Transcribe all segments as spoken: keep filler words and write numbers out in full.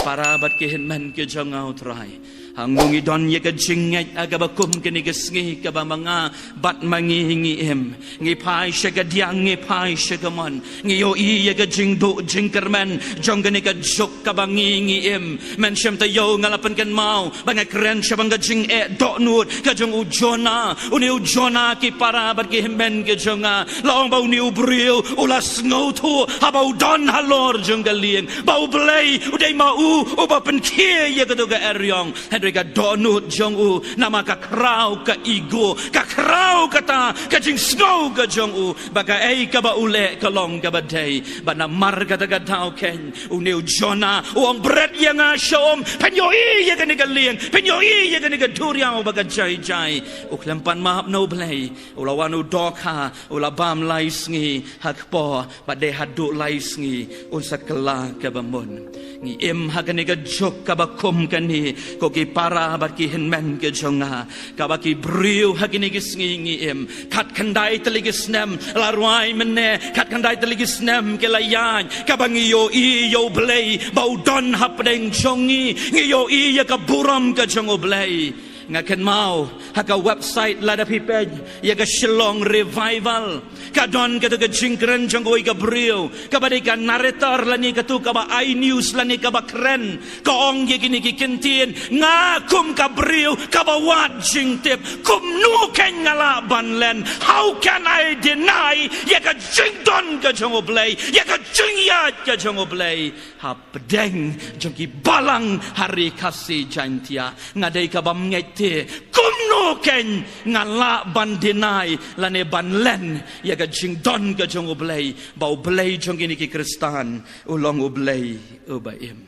Para bad ki hynmen ki jong nga, U Trai, hangno ngi don ïa ka jingngeit ha kaba kum kane ka sngi kaba ma nga bad ma ngi ngi im. Ngi phai sha ka diang, ngi phai sha ka mon. Ngi ïohi ïa ka jingduh jingkyrmen jong kane ka juk kaba ngi ngi im. Mynsiem taïew nga la pynkynmaw ba nga kren shaphang ka jingeh dohnud ka jong u Jonah. Une u Jonah, ki para bad ki hynmen ki jong nga, la ong ba une u briew u la sngewthuh haba u don halor jong ka lieng ba U Blei u dei ma u uba pynkhie ïa kato ka eriong. Hynrei ka dohnud jong u, namar ka khraw ka ego, ka khraw kata ka jingsngew ka jong u ba kaei kaba u leh ka long kaba dei. Bad namar kata ka daw keiñ une u Jonah u ong bret ïa nga sha um, phin ïohi ïa kane ka lieng, phin ïohi ïa kane ka duriaw ba ka jai jai. U khlem pan map na U Blei, u la wan u dohkha, u la bam lai sngi ha kpoh, bad dei haduh lai sngi un sa kylla kaba mon. Ngi im ha kane ka juk kaba kum kane, ko ki para bad ki hynmen ki jong nga, kaba ki briew ha kine ki sngi ngi im. Khatkhyndai tylli ki snem la rwai mynne, khatkhyndai tylli ki snem ki la ïaid, kaba ngi ïohi ïa U Blei ba u don hapdeng jong ngi. Ngi ïohi ïa ka burom ka jong U Blei. Nga kynmaw ha ka website, lada phi peit ïa ka Shillong Revival, ka don kato ka jingkren jong kawei ka briew kaba dei ka narrator lane kato kaba ai news lane kaba kren. Ka ong ïa kine ki kyntien: Nga kum ka briew kaba wad jingtip, kumno keiñ nga lah ban len? How can I deny ïa ka jingdon ka jong U Blei, ïa ka jingïaid ka jong U Blei hapdeng jong ki balang ha Ri Khasi Jaintia? Nga dei ka bym ngeit te, kumno keiñ nga lah ban deny lane ban len ïa ka jingdon ka jong U Blei, ba U Blei jong kine ki Khristan u long U Blei uba im?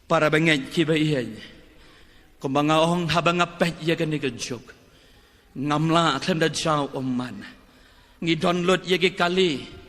Para bangeit kiba ïeit, kumba nga ong, haba nga peit ïa kane ka juk, ngam lah khlem da jaw ummat. Ngi don lut ïa ki kali,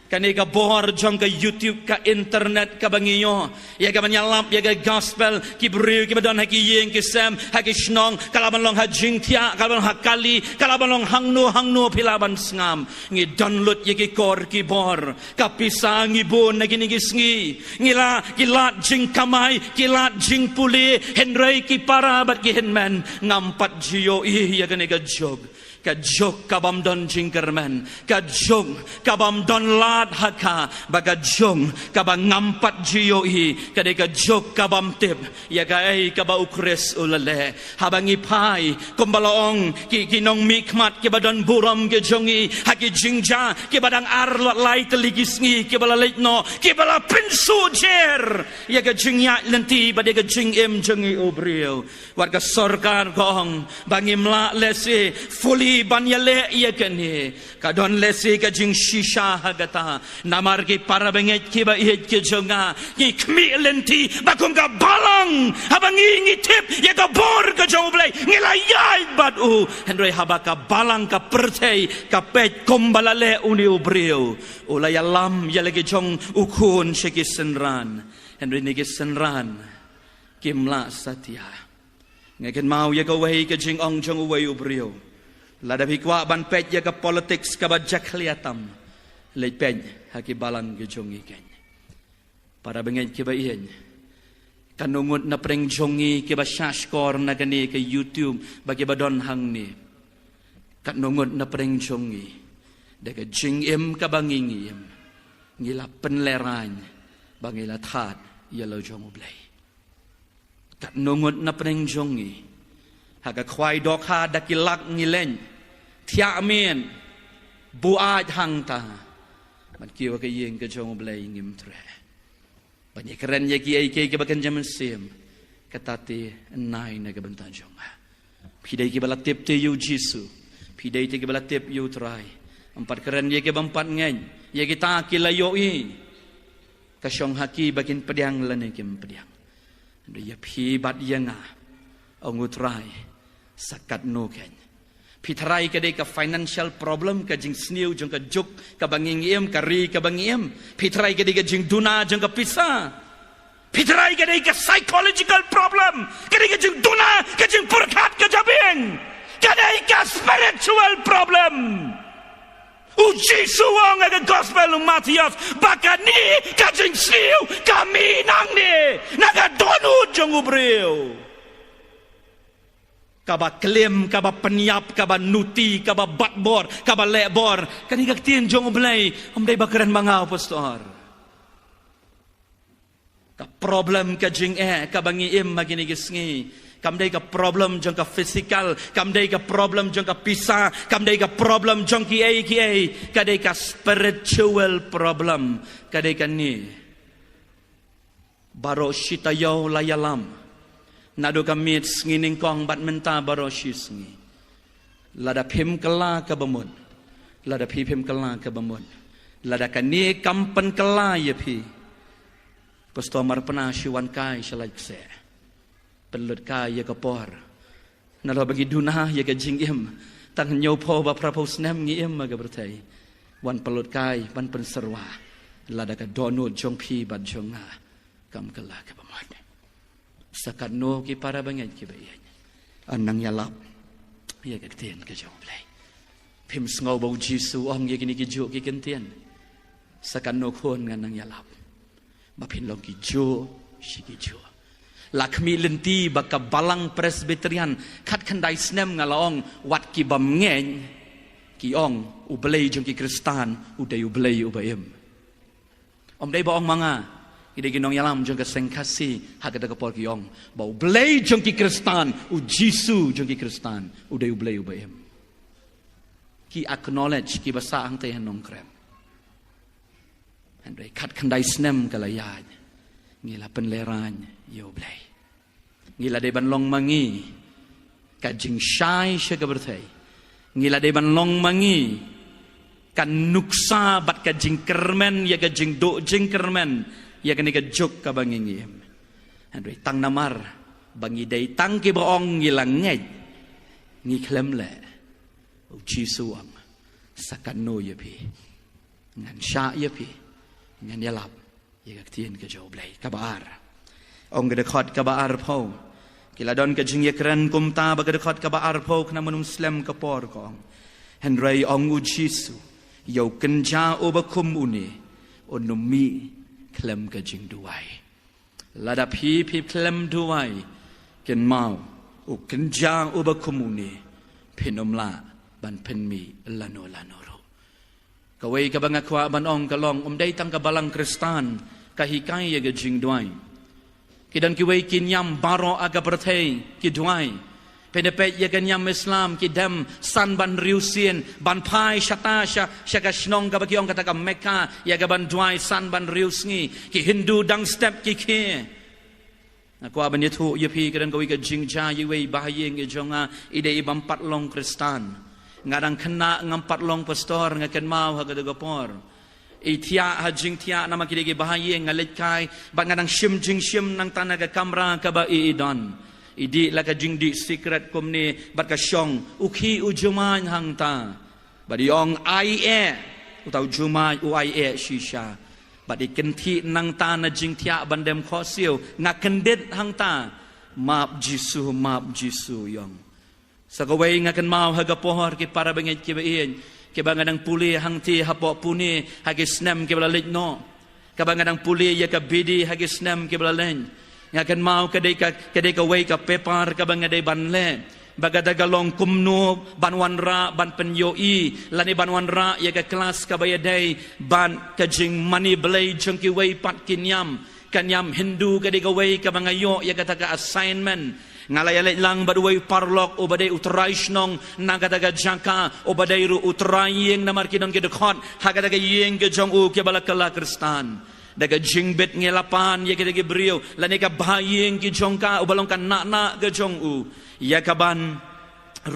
kane ka bor jong ka YouTube, ka internet, kaba ngi ïoh ïa kaban ïalap ïa ka gospel. Ki briew kiba don ha ki ïing ki sem, ha ki shnong, ka lah ban long ha jingthiah, ka lah ban long ha kali, ka lah ban long hangno hangno phi lah ban sngap. Ngi don lut ïa ki kor ki bor. Ka pisa ngi bun na kine ki sngi. Ngi la, ki lad jingkamai, ki lad jingpule, hynrei ki para bad ki hynmen, ngam pat ju ïohi ïa kane ka juk. Ka juk ka bym don jingkyrmen, ka juk ka bym don lad ha ka, bad ka juk kaba ngam pat ju ïohi, ka dei ka juk ka bym tip ïa kaei kaba U Khrist u la leh. Haba ngi phai, kumba la ong, ki, ki nongmihkhmat kiba don burom ki jong ngi, ha ki jingjia kiba dang ar la lai tylli ki sngi kiba la leit noh, kiba la pynsuh jer ïa ka jingïaid lynti bad ïa ka jingim jong ngi u briew. Wat ka sorkar ka ong ba ngim lah lehse fully ban ïaleh ïa kane. Ka don lehse ka jingshisha ha kata. Namar ki para bangeit kiba ïeit ki jong nga, ngi khmih lynti ba kum ka balang, haba ngi, ngi tip ïa ka bor ka jong U Blei, ngi la ïaid bad u. Hynrei haba ka balang, ka pyrthei, ka peit kumba la leh une u briew, u la ïalam ïa la ki jong u khun sha ki synran. Hynrei ne ki synran kim lah satia. Nga kynmaw ïa kawei ka jingong jong uwei u briew: Lada phi kwah ban peit ïa ka politics kaba jakhlia tam, leit peit ha ki balang ki jong ngi keiñ. Para bangeit kiba ïeit, katno ngut na pdeng jong ngi kiba shahshkor na kane ka YouTube bad kiba don hangne? Katno ngut na pdeng jong ngi, da ka jingim kaba ngi, ngi im, ngi la pynlehraiñ ba ngi la thad ïa la jong U Blei? Katno ngut na pdeng jong ngi, ha ka khwai dohkha da ki lak ngi leit, thiah miet, buaid hangta, ban kiew ha ka ïing ka jong U Blei ngim treh? Ban ïakren ïa kiei kiei kiba kynja mynsiem, kata te nai na ka bynta jong nga. Phi dei kiba la tip te ïa U Jisu, phi dei te kiba la tip ïa U Trai. Ym pat kren ïa kiba ym pat ngeit, ïa kita ki la ïohi. Ka shong ha ki ba kin pdiang lane kim pdiang. Hynrei ïa phi bad ïa nga, ong U Trai, sa katno keiñ. Phi tharai ka dei ka financial problem, ka jingsniew jong ka juk kaba ngi, ngi im, ka ri kaba ngi im? Phi tharai ka dei ka jingduna jong ka pisa? Phi tharai ka dei ka psychological problem, ka dei ka jingduna, ka jingpyrkhat ka jabieng? Ka dei ka spiritual problem. U Jisu u ong ha ka gospel u Mathaios ba kane ka jingsniew ka mih nangne. jong u briew. Kaba klim, kaba pynïap, kaba nuti, kaba batbor, kaba lehbor. Kane ka ktien jong u Blei, ym dei ba kren ma nga u pastor. Ka problem ka jingeh, kaba ngi im ha kine ki sngi. Kam dei ka problem jong ka physical, kam dei ka problem jong ka pisa, kam dei ka problem jong kiei kiei. Ka dei ka spiritual problem, ka dei kane. Baroh shi taïew la ïalam. Naduh ka miet sngi nyngkong bad mynta baroh shi sngi. Lada phim kylla kaba mut. Lada phi phim kylla kaba mut. Lada kane kam pynkylla ïa phi. Pastor Marpna shu wan kai sha Laitkaseh. Pynlut kai ïa ka por. Nalor ba ngi duna ïa ka jingim. Tang hynñiewphew bad phraphew snem ngi im ha ka pyrthei. Wan pynlut kai, wan pynsyrwa. Lada ka dohnud jong phi bad jong nga kam kylla kaba mut. Sa katno ki para bangeit kiba ïeit. Ngan nang ïalap ïa ka ktien ka jong u Blei. Phim sngew ba u Jisu u ong ïa kine ki juh ki ktien. Sa katno khun ngan nang ïalap. Ba phin long ki juh shi ki juh. La khmih lynti ba ka Balang Presbyterian khatkhyndai snem nga la ong wat ki bym ngeit ki ong u Blei jong ki Khristan u dei u Blei uba im. Ym dei ba ong ma nga, ki dei ki nongïalam jong ka seng Khasi ha kata ka por ki ong ba u Blei jong ki Khristan, u Jisu jong ki Khristan u dei u Blei uba im. Ki acknowledge kiba sah hangtei ha Nongkrem. Hynrei khatkhyndai snem ka la ïaid, ngi la pynlehraiñ ïa u Blei. Ngi la dei ban long ma ngi ka jingshai sha ka pyrthei. Ngi la dei ban long ma ngi ka nuksa bad ka jingkyrmen ïa ka jingduh jingkyrmen ïa kane ka juk kaba ngi im. Hynrei tang namar ba ngi dei tang kiba ong ngi la ngeit, ngi khlem leh. U Jisu u ong, sa katno ïa phi. Ngan shah ïa phi. Ngan ïalap ïa ka ktien ka jong u Blei. Kaba ar. Ong ka dkhot kaba arphew. Ki la don ka jingïakren kumta ba ka dkhot kaba arphew khnang ba ym slem ka por ka ong. Hynrei ong u Jisu, ïa u kynja uba kum une un ym mih khlem ka jingduwai. Lada phi phi khlem duwai, kynmaw u kynja uba kum une phin ym lah ban pynmih lano lano ruh. Kawei kaba nga kwah ban ong ka long, ym dei tang ka Balang Khristan ka hikai ïa ka jingduwai. Ki don kiwei ki niam baroh ha ka pyrthei ki duwai. Pynpeit ïa ka niam Islam ki dem san ban hynriew sien ban phai shata sha, sha ka shnong kaba ki ong kata ka Mecca ïa ka ban duwai san ban hynriew sngi. Ki Hindu dang step ki khie. Nga kwah ban ïathuh ïa phi, ka don kawei ka jingjia ïa iwei i bahaïing i jong nga, i dei i bym pat long Khristan. Nga dang khynnah ngam pat long pastor, nga kynmaw ha kata ka por. I thiah ha jingthiah namar ki dei ki bahaïing, nga leit kai bad nga dang shim jingshim nangta na ka kamra kaba i i don. I dih la ka jingdih sikret kumne bad ka shong, u khih u jumai hangta. Bad i ong ai eh, uta u jumai u ai eh shisha. Bad i kynthih nangta na jingthiah ban dem khohsiew, nga kyndit hangta. Map Jisu, map Jisu, i ong. Sa kawei nga kynmaw ha ka por ki para bangeit kiba ïeit, kiba nga dang pule hangtei hapoh Pune ha ki snem kiba la leit noh. Kaba nga dang pule ïa ka B.D. ha ki snem kiba la leit. Nga kynmaw ka dei ka, ka dei kawei ka paper kaba nga dei ban leh. Ba ka da ka long kumno ban wanrah ban pynïohi lane ban wanrah ïa ka klas kaba ïadei bad ka jingmane Blei jong kiwei pat ki niam. Ka niam Hindu ka dei kawei kaba nga ïoh ïa kata ka assignment. Nga la ïaleit lang bad uwei u paralok uba dei u trai shnong na kata ka jaka, uba dei ruh u trai ïing namar ki don ki dkhot ha kata ka ïing ka jong u kiba la kylla Khristan. Da ka jingbit ngi la pan ïa kita ki briew lane ka bahaïing ki jong ka, uba long ka nahnah ka jong u, ïa ka ban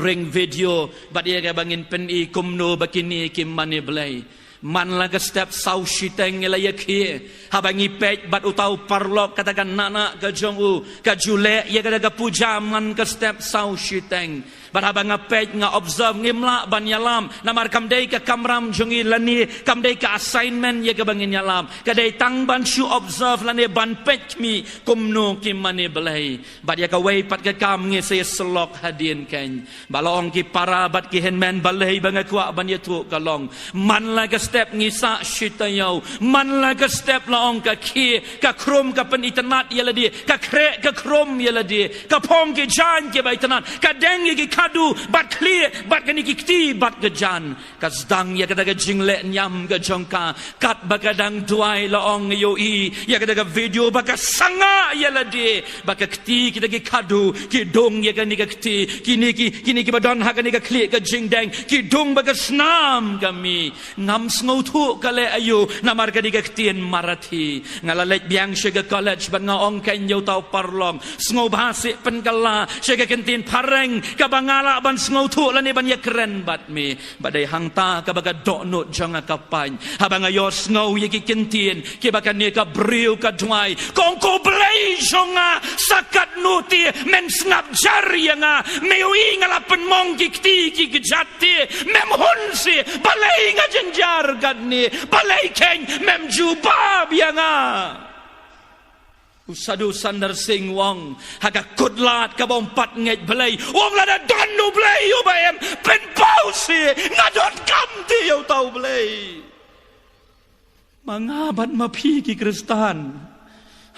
ring video bad ïa ka ba ngin pyni kumno ba kine ki mane Blei. Man la ka step saw shiteng ngi la ïakhie. Haba ngi peit bad uta u paralok kata ka nahnah ka jong u ka ju leh ïa kata ka puja man ka step saw shiteng. Bad haba nga peit, nga observe, ngim lah ban ïalam, namar kam dei ka kamram jong ngi lane kam dei ka assignment ïa kaba ngin ïalam. Ka dei tang ban shu observe lane ban peit khmih kumno ki mane Blei. Bad ïa kawei pat ka kam ngi sa ïasyllok hadien keiñ. Ba la ong ki para bad ki hynmen, balei ba nga kwah ban ïathuh ka long, man la ka step ngi sah shi taïew, man la ka step, la ong, ka khie ka khrum ka pynitynnad ïa lade, ka khreh ka khrum ïa lade, ka phong ki jaiñ kiba itynnad, ka deng ïa ki khadduh bad khlieh bad kine ki kti bad ka jan. Ka sdang ïa kata ka jingleh niam ka jong ka, katba ka dang duwai, la ong, ïohi ïa kata ka video ba ka sangah ïa lade, ba ka kti kita ki khadduh ki dung ïa kane ka kti, kine ki, kine kiba don ha kane ka khlieh ka jingdeng ki dung ba ka snam ka mih. Ngam sngewthuh ka leh aïu, namar ka dei ka ktien Marathi. Nga la leit biang sha ka college bad nga ong keiñ ïa uta u paralok, sngewbha seh pynkylla sha ka ktien phareng kaba nga lah ban sngewthuh lane ban ïakren bad me. Bad dei hangta kaba ka dohnud jong nga ka pang haba nga ïohsngew ïa ki ktien kiba kane ka briew ka duwai, ka ong, ko Blei jong nga, sa katno te men sngap jar ïa nga? Me ïohi nga la pynmong ki kti ki kjat te, mem hun seh, balei nga jynjar katne? Balei keiñ mem jubab ïa nga? U Sadhu Sundar Singh u ong, ha ka kut lad kaba ym pat ngeit Blei, u ong, lada don u Blei uba im, pynpaw seh, nga donkam te ïa uta u Blei. Ma nga bad ma phi ki Khristan,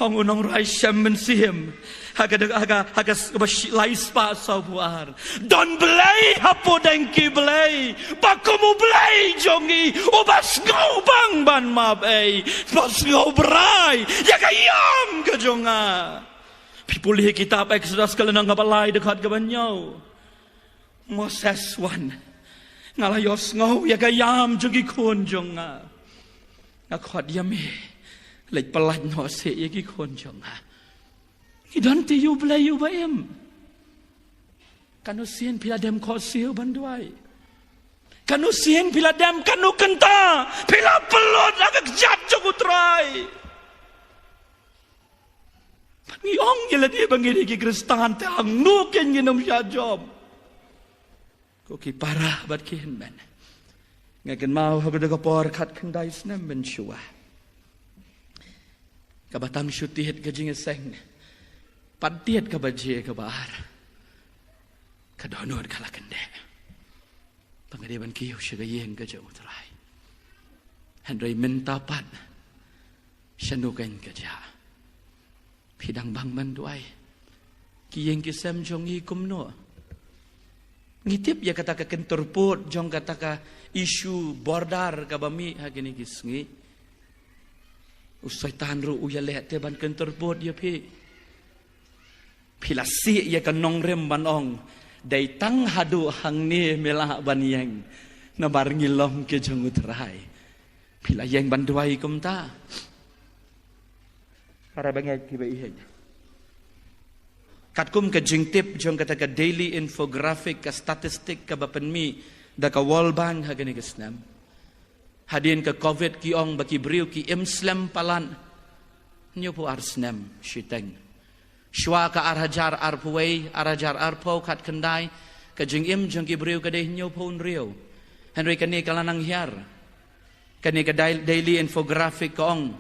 ong u nongrwai Shem Mynsiem, ha ka, ha ka, ha ka s-, ba shi-, lai spah saw phew ar. Don Blei hapoh deng ki blei, ba kum u Blei jong ngi, uba sngewbang ban map ei, ba sngewbrai ïa ka ïam ka jong nga. Phi pule kitab Exodus ka lynnong kaba lai, dkhot kaba hynñiew. Moses wan, nga la ïohsngew ïa ka ïam jong ki khun jong nga. Nga khot ïa me, leit pyllait noh seh ïa ki khun jong nga. Ngi don te ïa u Blei uba im. Katno sien phi la dem khohsiew ban duwai? Katno sien phi la dem, katno kynta phi la pynlut ha ka kjat jong u Trai? Ngi ong ïa lade ba ngi dei ki Khristan, te hangno keiñ ngin ym shah jop? Ko ki para bad ki hynmen, nga kynmaw ha kata ka por khatkhyndai snem mynshuwa, kaba tang shu tied ka jingïaseng, pat tied ka baje kaba ar, ka dohnud ka la kyndeh. Ba nga dei ban kiew sha ka ïing ka jong u Trai. Hynrei mynta pat, shano keiñ ka jia? Phi dang bang ban duwai? Ki ïing ki sem jong ngi kumno? Ngi tip ïa kata ka kyntur pud jong kata ka issue border kaba mih ha kine ki sngi. U Soitan ruh u ïaleh te ban kyntur pud ïa phi. Phi la sih ïa ka nongrim ban ong, dei tang haduh hangne me lah ban ïeng, namar ngi long ki jong u Trai. Phi la ïeng ban duwai kumta? Para bangeit kiba ïeit, katkum ka jingtip jong kata ka daily infographic, ka statistic kaba pynmih da ka World Bank ha kane ka snem, hadien ka Covid ki ong ba ki briew ki im slem palat hynñiewphew ar snem shiteng. Shuwa ka ar hajar arphew wei, ar hajar arphew khatkhyndai, ka jingim jong ki briew ka dei hynñiewphew hynriew. Hynrei kane ka la nang hiar. Kane ka dai-, daily infographic ka ong,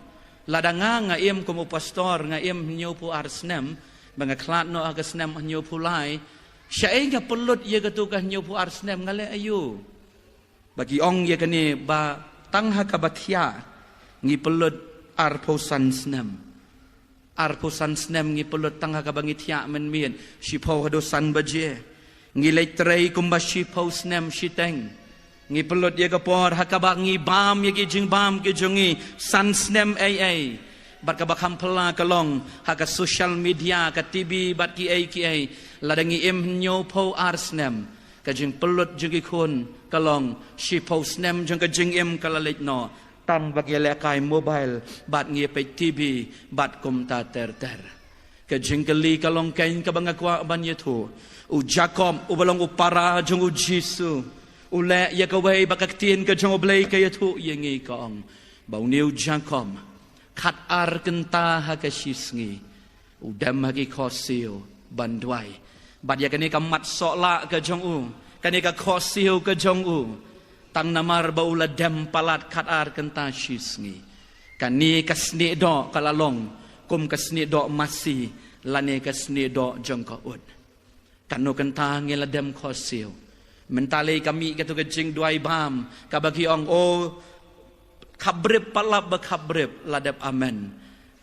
lada nga, nga im kum u pastor, nga im hynñiewphew ar snem, ba nga khlad noh ha ka snem hynñiewphew lai, shaei nga pynlut ïa kato ka hynñiewphew ar snem, nga leh aïu? Ba ki ong ïa kane ba tang ha kaba thiah ngi pynlut arphew san snem. Arphew san snem ngi pynlut tang ha kaba ngi thiah mynmiet, shiphew haduh san baje. Ngi leit trei kumba shiphew snem shiteng. Ngi pynlut ïa ka por ha kaba ngi bam ïa ki jingbam ki jong ngi san snem ei ei. Bad kaba kham phylla ka long ha ka social media, ka T V bad kiei kiei. Lada ngi im hynñiewphew ar snem, ka jingpynlut jong ki khun ka long shiphew snem jong ka jingim ka la leit noh tang ba ngi lehkai mobile bad ngi peit T V bad kumta ter ter. Ka jingkylli ka long keiñ kaba nga kwah ban ïathuh. U Jakob uba long u para jong u Jisu, u leh ïa kawei ba ka ktien ka jong U Blei ka ïathuh ïa ngi, ka ong ba une u Jakob khat ar kynta ha ka shisngi u dem ha ki khohsiew ban duwai. Bad ïa kane ka mat sohlah ka jong u, kane ka khohsiew ka jong u, tang namar ba u la dem palat khatar kynta shi sngi. Kane ka snieh doh ka la long kum ka snieh doh masi lane ka snieh doh jong ka ut. Kano kynta ngi la dem khohsiew. Mynta lei ka mih kato ka jingduwai bam, kaba ki ong, o, khabrip, palat ba khabrip, la dep amen.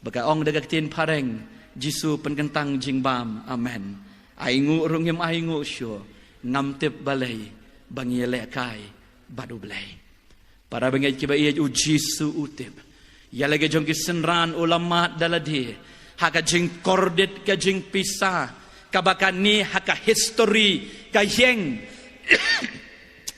Ba ka ong da ka ktien phareng, Jisu pynkyntang jingbam, amen. Ai nguh ruh ngim ai nguh shuh, ngam tip balei ba ngi ïalehkai bad U Blei. Para bangeit kiba ïeit, U Jisu u tip ïa la ka jong ki synran, u la mad da lade ha ka jingkordit ka jingpisa, kaba kane ha ka history ka ïeng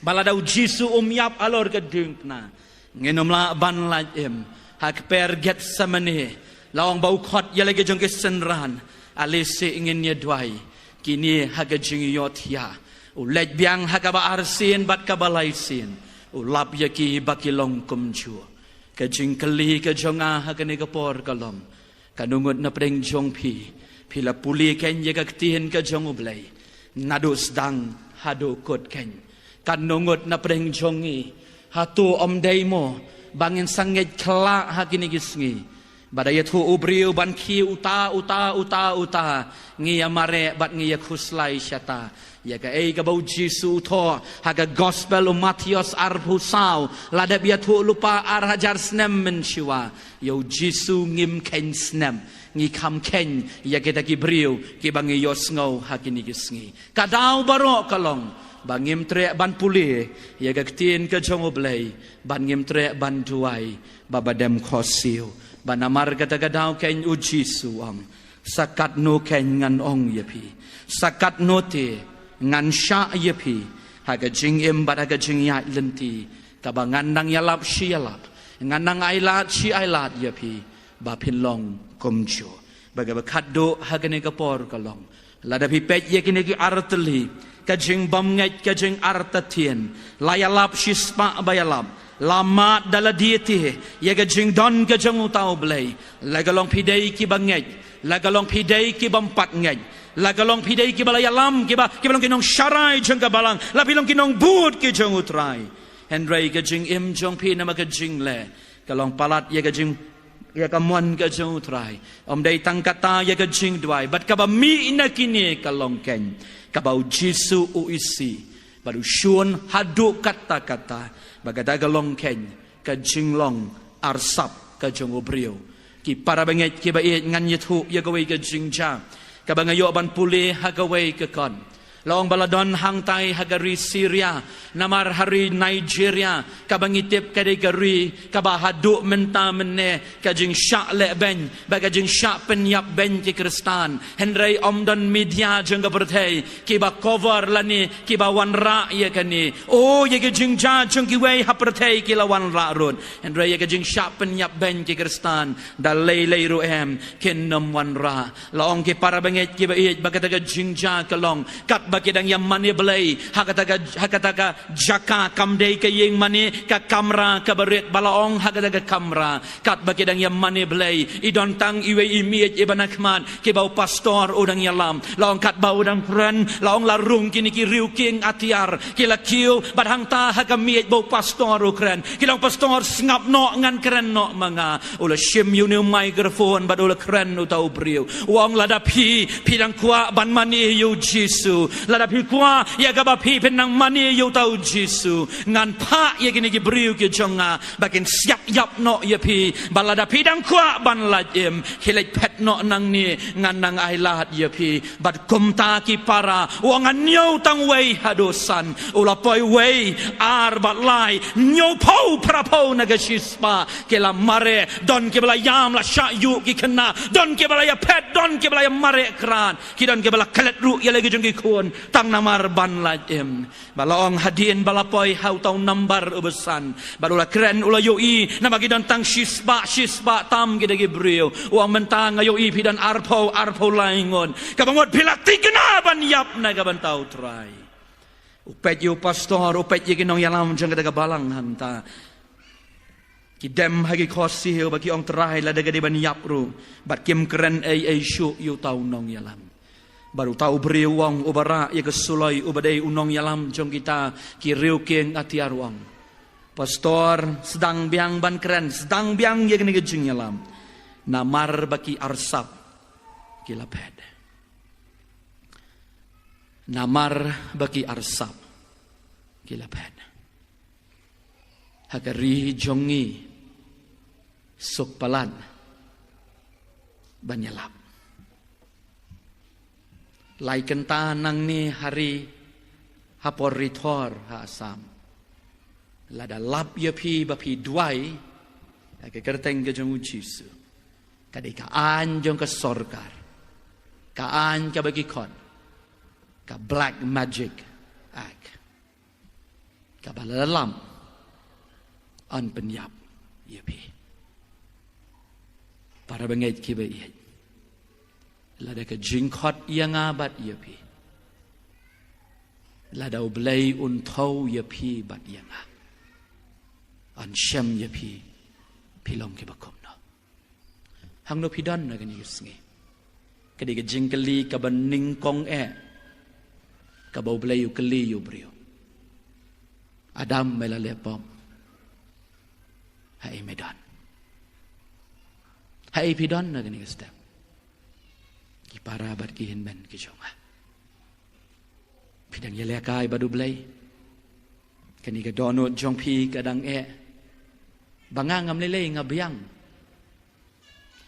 ba lada U Jisu um ïap halor ka diengphna, ngin ym lah ban lait im. Ha ka kper Gethsemane, la ong ba u khot ïa la ka jong ki synran, ale seh ngin ïa duwai. Kine ha ka jingïohthiah, u leit biang ha kaba arsien bad kaba laisien, u lap ïa ki ba ki long kumjuh. Ka jingkylli ka jong nga ha kane ka por ka long, kano ngut na pdeng jong phi, phi la pule keiñ ïa ka ktien ka jong U Blei naduh sdang haduh kut keiñ? Kano ngut na pdeng jong ngi, hato ym dei mo ba ngin sa ngeit khyllah ha kine ki sngi? Ba da ïathuh u briew ban khie uta uta uta uta, ngi ïa mareh bad ngi ïa khuslai shata. Ïa kaei kaba U Jisu u thoh ha ka Gospel u Mathaios arphew saw, la dep ïathuh lypa ar hajar snem mynshuwa. Ïa U Jisu ngim kheiñ snem, ngi kham kheiñ ïa kita ki briew kiba ngi ïohsngew ha kine ki sngi. Ka daw baroh ka long ba ngim treh ban pule ïa ka ktien ka jong U Blei, ban ngim treh ban duwai ba ba dem khohsiew. Ba namar kata ka daw keiñ U Jisu u ong, sa katno keiñ ngan ong ïa phi, sa katno te ngan shah ïa phi ha ka jingim bad ha ka jingïaid lynti, kaba ngan nang ïalap shi ïalap, ngan nang ailad shi ailad ïa phi, ba phin long kumjuh. Ba kaba khatduh ha kane ka por ka long, lada phi peit ïa kine ki artylli, ka jingbymngeit, ka jingartatien, la ïalap shispah ba ïalap, la mad da lade te ïa ka jingdon ka jong uta U Blei. La ka long phi dei kiba ngeit, la ka long phi dei kibym pat ngeit, la ka long phi dei kiba la ïalam, kiba, kiba long ki nongsharai jong ka balang, la phi long ki nongbud ki jong U Trai. Hynrei ka jingim jong phi namar ka jingleh ka long palat ïa ka jing, ïa ka mon ka jong U Trai. Ym dei tang kata ïa ka jingduwai, bad kaba mih na kine ka long keiñ, kaba U Jisu u isih bad u shun haduh katta katta, ba kata ka long keiñ ka jinglong arsap ka jong u briew. Ki para bangeit kiba ïeit, ngan ïathuh ïa kawei ka jingjia kaba nga ïoh ban pule ha kawei ka kot. La ong ba la don hangtai ha ka ri Syria, namar ha ri Nigeria, kaba ngi tip ka dei ka ri kaba haduh mynta mynne ka jingshah lehbeiñ bad ka jingshah pynïapbeiñ ki Khristan. Hynrei ym don media jong ka pyrthei kiba cover lane kiba wanrah ïa kane. O, ïa ka jingjia jong kiwei ha pyrthei ki la wanrah ruh, hynrei ïa ka jingshah pynïapbeiñ ki Khristan da lei lei ruh em, kin ym wanrah. La ong ki para bangeit kiba ïeit ba kata ka jingjia ka long katba ki dang ïa mane Blei ha kata ka, ha kata ka jaka, kam dei ka ïing mane, ka kamra kaba rit, ba la ong ha kata ka kamra, katba ki dang ïa mane Blei, i don tang iwei i miej iba na khmat, kiba u pastor u dang ïalam. La ong katba u dang kren, la ong la rung kine ki riew kieng atiar, ki la kiew bad hangta ha ka miej ba u pastor u kren. Ki la ong, pastor, sngap noh, ngan kren noh ma nga. U la shim ïa une u microphone bad u la kren uta u briew. U ong, lada phi, phi dang kwah ban mane ïa U Jisu, lada phi kwah ïa kaba phi phin nang mane ïa uta U Jisu, ngan phah ïa kine ki briew ki jong nga ba kin siat ïap noh ïa phi. Bad lada phi dang kwah ban lait im, khie leit phet noh nangne, ngan nang ailad ïa phi. Bad kumta ki para, u ong, ngan ñiew tang wei haduh san. U la poi wei, ar bad lai, hynñiewphew phraphew na ka shispah ki la mareh. Don kiba la ïam, la shah ïuh ki khynnah, don kiba la ïa phet, don kiba la ïa mareh krad, ki don kiba la klet ruh ïa la ki jong ki khun tang namar ban lait im. Bad la ong, hadien ba la poi ha uta u nambar uba san, bad u la kren, u la ïohi namar ki don tang shispah, shispah tam kita ki briew. U ong, mynta nga ïohi phi don arphew, arphew lai ngut. Kaba ngut phi la thikna ban ïap na ka bynta U Trai. U peit ïa u pastor, u peit ïa ki nongïalam jong kata ka balang hangta. Ki dem ha ki khohsiew bad ki ong, Trai, lada ka dei ban ïap ruh, bad kim kren ei ei shuh ïa uta u nongïalam. Bad uta u briew u ong, uba rah ïa ka suloi, uba dei u nongïalam jong kita ki riewkieng atiar, u ong, Pastor, sdang biang ban kren, sdang biang ïa kane ka jingïalam. Namar ba ki arsap ki la phet. Namar ba ki arsap ki la phet. Ha ka ri jong ngi, suk palat ban ïalap. Lai kynta nangne ha ri, ha por ri thor ha Assam. Lada lap ïa phi ba phi duwai ha ka kyrteng ka jong U Jisu, ka dei ka aiñ jong ka sorkar, ka aiñ kaba ki khot ka Black Magic Act, kaba lada lap yn pynïap ïa phi. Para bangeit kiba ïeit, lada ka jingkhot ïa nga bad ïa phi, lada U Blei un thew ïa phi bad ïa nga, yn shem ïa phi, phi long kiba kumno? Hangno phi don ha kane ka sngi? Ka dei ka jingkylli kaba nyngkong eh kaba U Blei u kylli ïa u briew. Adam, me la leh pop. Haei me don? Haei phi don ha kane ka step? Ki para bad ki hynmen ki jong nga, phi dang ïalehkai bad U Blei? Kane ka dohnud jong phi ka dang eh ba nga ngam lei lei, nga biang.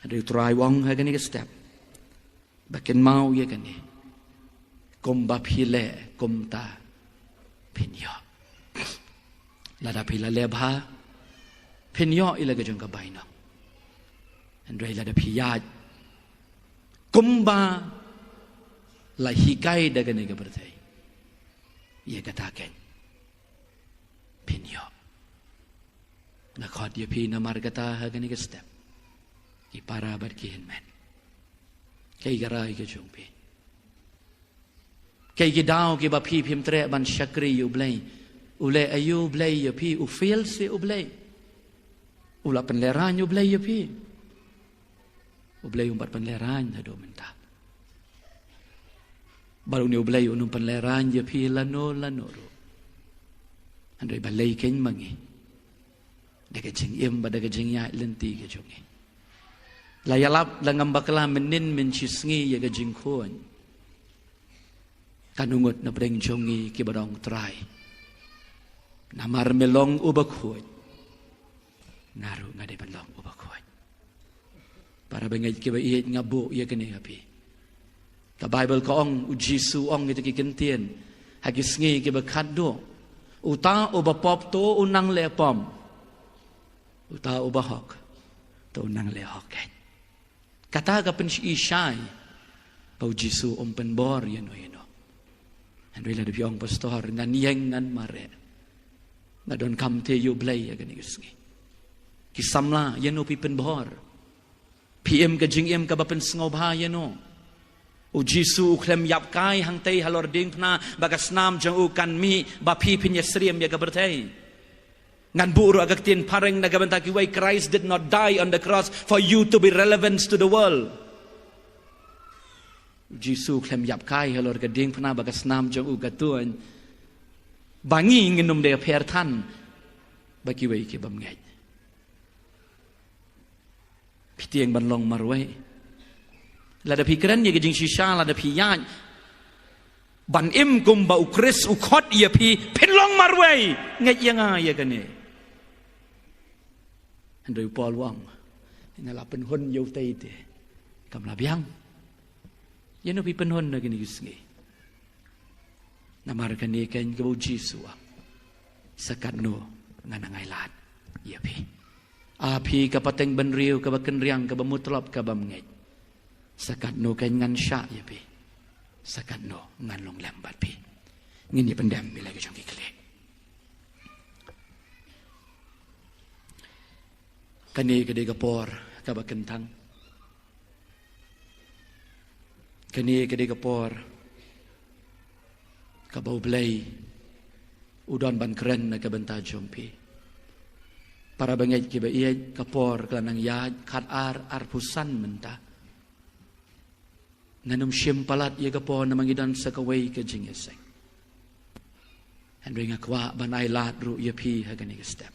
Hynrei U Trai u ong ha kane ka step ba kynmaw ïa kane, kumba phi leh kumta phin ïoh. Lada phi la leh bha, phin ïoh ïa la ka jong ka bainong. Hynrei lada phi ïaid kumba la hikai da kane ka pyrthei, ïa kata keiñ phin ïoh. Nga khot ïa phi namar kata ha kane ka step, ki para bad ki hynmen. Kaei ka rai ka jong phi? Kaei ki daw kiba phi phim treh ban shakri ïa U Blei? U leh aïu U Blei ïa phi? U fail seh U Blei? U la pynlehraiñ U Blei ïa phi? U Blei um pat pynlehraiñ haduh mynta. Bad une U Blei un ym pynlehraiñ ïa phi lano lano ruh. Hynrei balei keiñ ma ngi, da ka jingim bad da ka jingïaid lynti ka jong ngi, la ïalap la ngam bakla mynnin mynshisngi ïa ka jingkhuid. Kan ngut na pdeng jong ngi kiba dang ong, Trai, namar me long uba khuid, nga ruh nga dei ban long uba khuid. Para bangeit kiba ïeit, nga buh ïa kane ha phi. Ka Baibl ka ong, U Jisu u ong ïa kita ki kyntien ha ki sngi kiba khatduh, uta uba pop to un nang leh pop, uta uba hok to un nang leh hok. Kata ka pyni shai ba U Jisu um pynbor ïano ïano. Hynrei lada phi ong, Pastor, ngan ïeng, ngan mareh, nga donkam te ïa U Blei ha kane ka sngi. Ki samla, ïano phi pynbor? Phi im ka jingim kaba pynsngewbha ïano? U Jisu u khlem ïap kai hangtei halor diengphna ba ka snam jong u kan mih ba phi phin ïasyriem ïa ka pyrthei. Ngan buh ruh ha ka ktien phareng na ka bynta kiwei, Christ did not die on the cross for you to be relevant to the world. U Jisu u khlem ïap kai halor ka diengphna ba ka snam jong u ka tuid ba ngi ngin ym dei pher than bad kiwei ki bym ngeit. Phi tieng ban long marwei. Lada phi kren ïa ka jingshisha, lada phi ïaid ban im kumba U Khrist u khot ïa phi, phin long marwei. Ngeit ïa nga ïa kane. Hynrei u Paul u ong, nga la pynhun ïa utei te kam la biang. Ïano phi pynhun ha kine ki sngi? Namar kane keiñ kaba U Jisu u ong, sa katno ngan nang ailad ïa phi, A phi ka pateng bynriew kaba kynriang, kaba mutlop, kaba bym ngeit. Sa katno keiñ ngan shah ïa phi, sa katno ngan long lem bad phi. Ngin ïa pyndem ïa la ki jong ki khlieh. Kane ka dei ka por kaba kyntang. Kane ka dei ka por kaba U Blei u don ban kren na ka bynta jong phi. Para bangeit kiba ïeit, ka por ka la nang ïaid khatar arphew san mynta. Ngan ym shim palat ïa ka por namar ngi don sa kawei ka jingïaseng. Hynrei nga kwah ban ai lad ruh ïa phi ha kane ka step.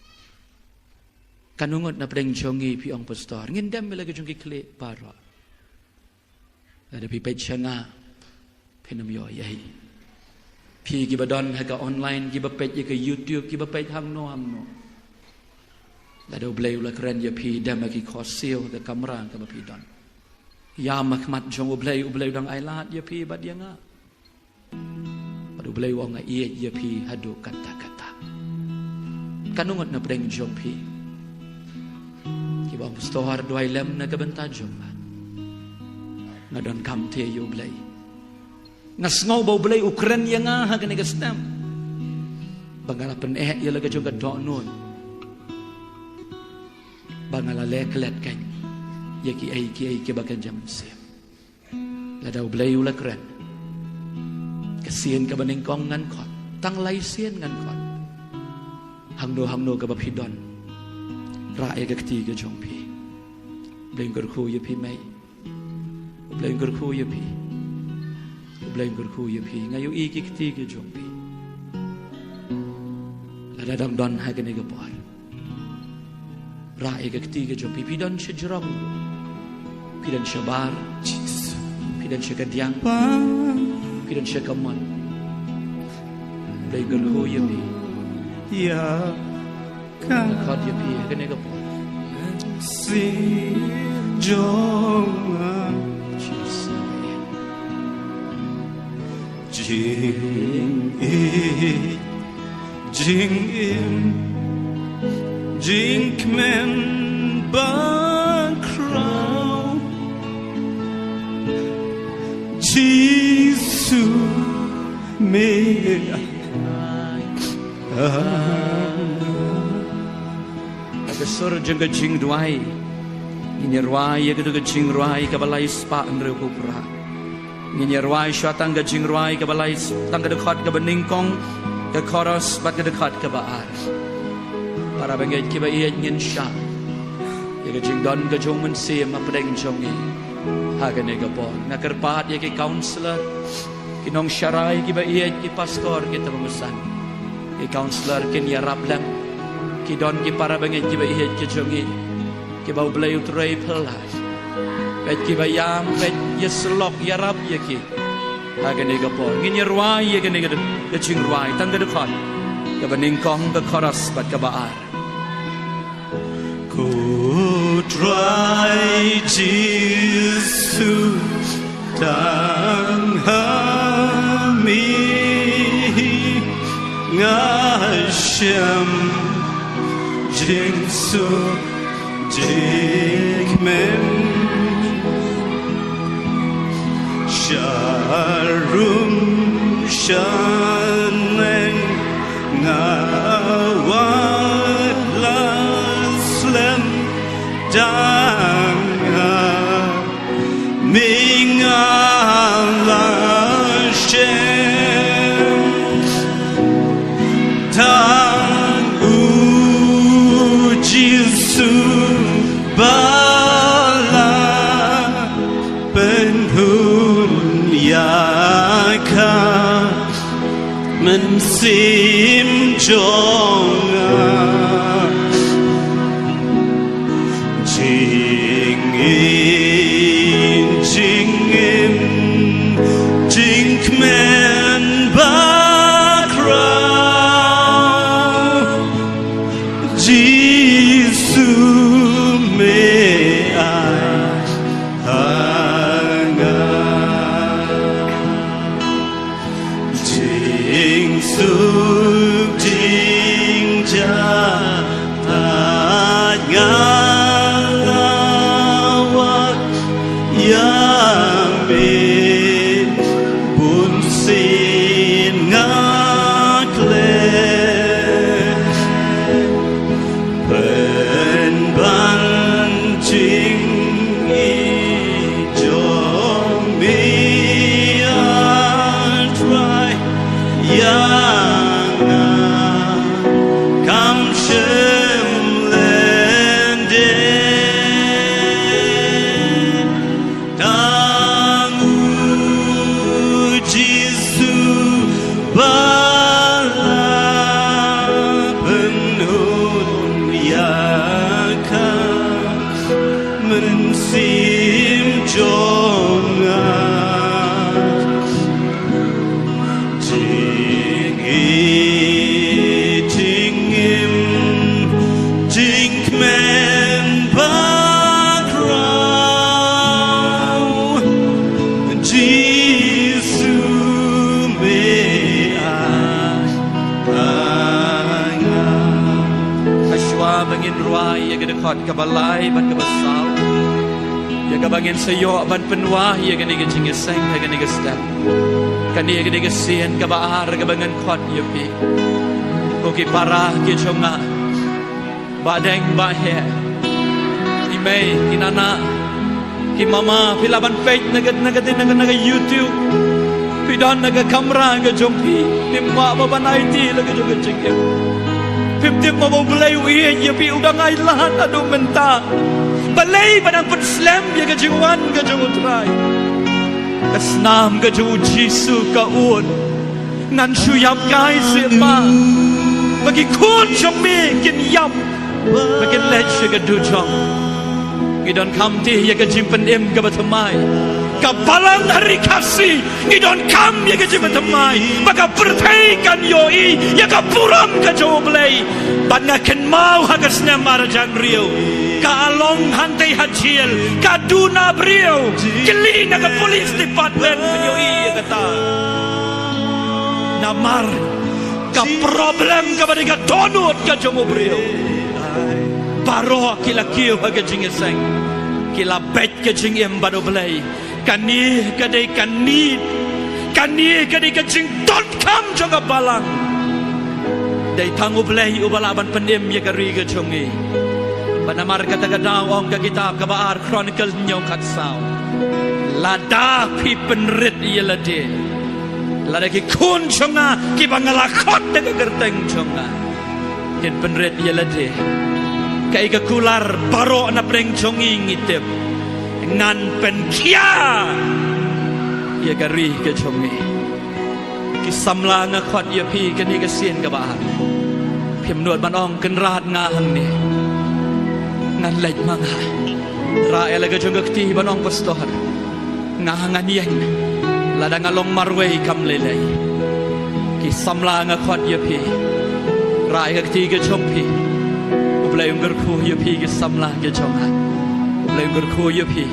Kan ngut na pdeng jong ngi phi ong pastor, ngin dem ïa la ka jong ki khlieh baroh. Lada phi peit sha nga, phin ym ïoh ei ei. Phi kiba don ha ka online, kiba peit ïa ka YouTube, kiba peit hangno hangno. Lada U Blei u la kren ïa phi, dem ha ki khohsiew ha ka kamra kaba phi don. Ïam ha khmat jong U Blei, U Blei u dang ai lad ïa phi bad ïa nga. Bad U Blei u ong nga ïeit ïa phi haduh katta katta. Kan ngut na pdeng jong phi kiba ong pastor, duwai lem na ka bynta jong nga. Nga donkam te ïa U Blei. Nga sngew ba U Blei u kren ïa nga ha kane ka step. Ba nga la pyneh ïa la ka jong ka dohnud. Ba nga la leh klet kan ïa kiei kiei kiba kynja mynsiem. Lada U Blei u la kren, ka sien kaba nyngkong ngan khot, tang lai sien ngan khot. Hangno hangno kaba phi don, rah ïa ka kti ka jong phi. U Blei un kyrkhu ïa phi mei. U Blei un kyrkhu ïa phi. U Blei un kyrkhu ïa phi. Nga ïohi ki kti ki jong phi. Lada dang don ha kane ka por, rah ïa ka kti ka jong phi. Phi don sha jrong, phi don sha bar, phi don sha kadiang, phi don sha kamon. U Blei un kyrkhu ïa phi. Ïa ka khot ïa phi ha kane ka por. Mynsiem jong nga. Jingim, jingim, jingkmen bakhraw. Jisu me ai. Ha ka sur jong ka jingduwai, ngin ïa rwai ïa katu ka jingrwai kaba lai spah hynriewphew phra. Ngin ïa rwai shuwa tang ka jingrwai kaba lai, tang ka dkhot kaba nyngkong, ka chorus bad ka dkhot kaba ar. Para bangeit kiba ïeit, ngin shah ïa ka jingdon ka jong U Mynsiem hapdeng jong ngi ha kane ka por. Nga kyrpad ïa ki counselor, ki nongsharai kiba ïeit, ki pastor, ki tymmen basan. Ki counselor kin ïarap lem. Ki don ki para bangeit kiba ïeit ki jong ngi, kiba U Blei u trei phylla. Peit kiba ïam, peit ïasyllok, ïarap ïa ki ha kane ka por. Ngin ïa rwai ïa kane ka, ka jingrwai, tang ka dkhot kaba nyngkong, ka chorus bad kaba ar. Ko Trai Jisu, tang ha me hi nga shem jingsuk jingkmen. Sharum shaneng nga wat la slem, tang ha me nga la shem. Tang U Jisu ba la pynhun ïa ka mynsiem jong nga. Jingim, jingim, jingkmen bakhraw, Jisu me ai ha nga. Jingsuk, jingja Jisu me ai ha nga. Hashwa ba ngin rwai ïa ka dkhot kaba lai bad kaba saw, ïa kaba ngin sa ïoh ban pynwai ïa kane ka jingïaseng ha kane ka step. Kane ka dei ka sien kaba ar kaba ngan khot ïa phi, ko ki para ki jong nga, ba deng ba heh, i mei i nana, ki mama, phi lah ban peit na ka, na ka, na ka, na ka YouTube. Phi don na ka kamra ka jong phi, phim kwah ba ban aiti la ka jong ka jingim. Phim tip mo ba U Blei u ïeit ïa phi, u dang ai lad haduh mynta. Balei ba nang pynslem ïa ka jingwan ka jong U Trai? Ka snam ka jong U Jisu ka ud. Ngan shu ïap kai seh pa, ba ki khun jong me kin ïap, ba kin leit sha ka dujok. Ngi donkam te ïa ka jingpynim kaba thymmai. Ka Balang ha Ri Khasi ngi donkam ïa ka jingpynthymmai, ba ka pyrthei kan ïohi ïa ka burom ka jong U Blei. Bad nga kynmaw ha ka snem ar hajar hynriew, ka long hangtei ha jel, ka duna briew, kylli na ka police department, phin ïohi ïa kata. Namar ka problem kaba dei ka dohnud ka jong u briew. Baroh ki la kiew ha ka jingïaseng, ki la beit ka jingim bad U Blei. Kane ka dei ka need, kane ka dei ka jingdonkam jong ka Balang. Dei tang U Blei uba lah ban pynim ïa ka ri ka jong ngi. Bad namar kata ka daw ong ka kitab kaba ar Chronicle hynñiew khatsaw, lada phi pynrit ïa lade, lada ki khun jong nga kiba nga la khot da ka kyrteng jong nga kin pynrit ïa lade, kaei ka kular baroh na pdeng jong ngi ngi tip, ngan pynkhia ïa ka ri ka jong ngi. Ki samla, nga khot ïa phi kane ka sien kaba ar. Phim nud ban ong, Kynrad, nga hangne, ngan leit ma nga. Rah ïa la ka jong ka kti ban ong, Pastor, nga ngan ïeng, lada nga long marwei kam lei lei. Ki samla, nga khot ïa phi, rah ïa ka kti ka jong phi. U Blei un kyrkhu ïa phi ki samla ki jong nga. U Blei un kyrkhu ïa phi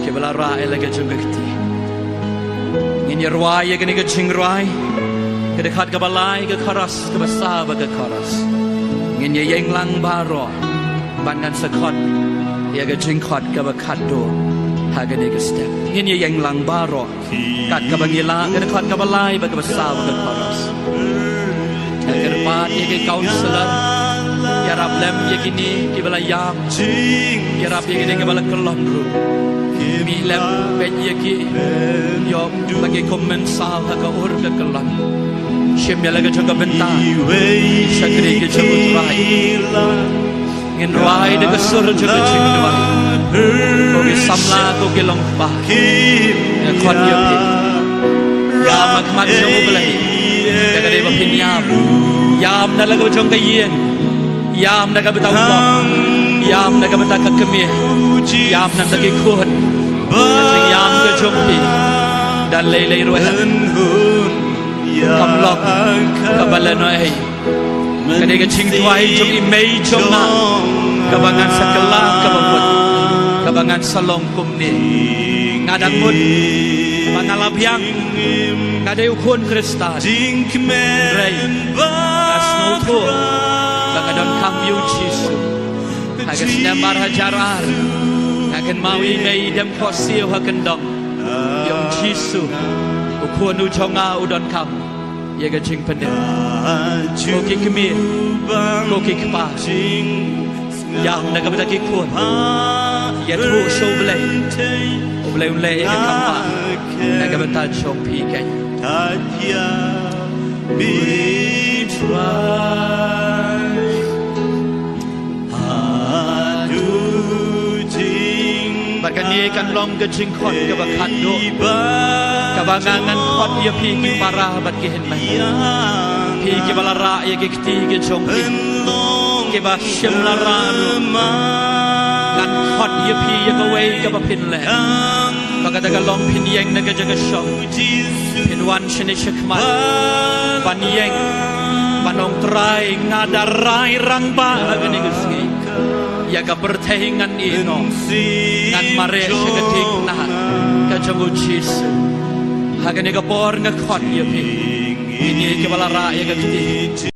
kiba la rah ïa la ka jong ka kti. Ngin ïa rwai ïa kane ka jingrwai, ka dkhot kaba lai, ka chorus kaba saw bad ka chorus. Ngin ïa ïeng lang baroh bad ngan sa khot ïa ka jingkhot kaba khatduh ha kane ka step. Ngin ïa ïeng lang baroh kat kaba ngi lah, ka dkhot kaba lai bad kaba saw bad ka chorus. Nga kyrpad ïa ki counsellor, ïarap lem ïa kine kiba la ïam, ïarap ïa kine kiba la kyllon ruh. Mih lem, peit ïa ki, ïoh ba ki kmen saw ha ka ur ka kyllon. Shim ïa la ka jong ka bynta, shakri ki jong U Trai. Ngin rwai da ka sur jong ka jingduwai. Ko ki samla, ko ki longkpa, nga khot ïa phi, ïam ha khmat jong U Blei da ka dei ba phin ïam. Ïam na la ka jong ka ïing, ïam na ka bynta u pop, ïam na ka bynta ka kmie, ïam na ka bynta ki khun. Ka jingïam ka jong phi da lei lei ruh, kam long kaba la noh ei. Ka dei ka jingduwai jong i mei jong nga kaba ngan sa kylla kaba mut, kaba ngan sa long kumne. Nga dang mut ba nga la biang, nga dei u khun Khristan. Hynrei nga sngewthuh ba nga donkam ïa U Jisu. Ha ka snem ar hajar ar, nga kynmaw ïa i mei dem khohsiew ha kyndong. Ïa U Jisu, U Khun U jong nga, u donkam ïa ka jingpynim. Ko ki kmie, ko ki kpa, ïam na ka bynta ki khun. Ïathuh sha U Blei, U Blei un leh ïa ka kam bha na ka bynta jong phi keiñ. Bad kane kan long ka jingkhot kaba khatduh kaba nga ngan khot ïa phi ki para bad ki hynmen, phi kiba la rah ïa ki kti ki jong phi, kiba shym la rah ruh. Ngan khot ïa phi ïa kawei kaba phin leh. Ba kata ka long phin ïeng na ka jaka shong, phin wan shane shakhmat ban ïeng, ban ong, Trai, nga da rai rangbah ha kane ka sngi. Ïa ka pyrthei ngan ïeh noh, ngan mareh sha ka diengphna. jong u Jisu. Ha kane ka por nga khot ïa phi, kine kiba la rah ïa ka kti.